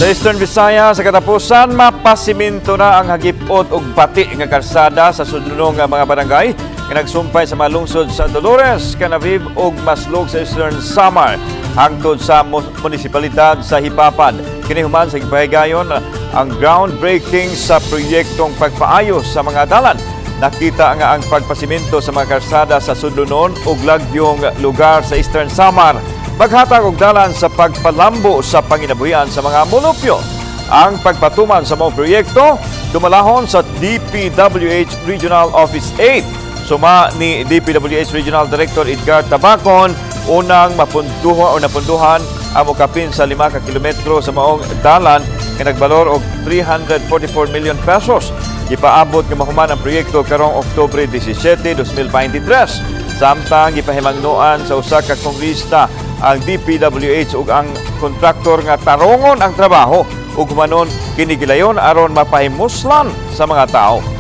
Sa Eastern Visayas, sa katapusan, mapasiminto na ang hagipot og bati nga karsada sa sudlonong nga mga barangay nga nagsumpay sa mga lungsod sa Dolores, Canaviv ug Maslog sa Eastern Samar hangtod sa munisipalidad sa Jipapad. Kini human sa gipahigayon ang groundbreaking sa proyektong pagpaayos sa mga dalan. Nakita nga ang pagpasimento sa mga karsada sa sudlonon ug lagyong lugar sa Eastern Samar maghatag og dalan sa pagpalambo sa panginabuhian sa mga mulupyo. Ang pagpatuman sa mga proyekto dumalahon sa DPWH Regional Office 8. Suma ni DPWH Regional Director Edgar Tabacon, unang mapunduhan o napunduhan ang mokapin sa 5 ka kilometro sa maong dalan nga nagbalor og 344 million pesos. Gipaabot nga mahuman ang proyekto karong Oktubre 17, 2023. Samtang gipahimangnoan sa usa ka kongrista ang DPWH ug ang kontraktor nga tarongon ang trabaho ug humanon kini gilayon aron mapahimuslan sa mga tao.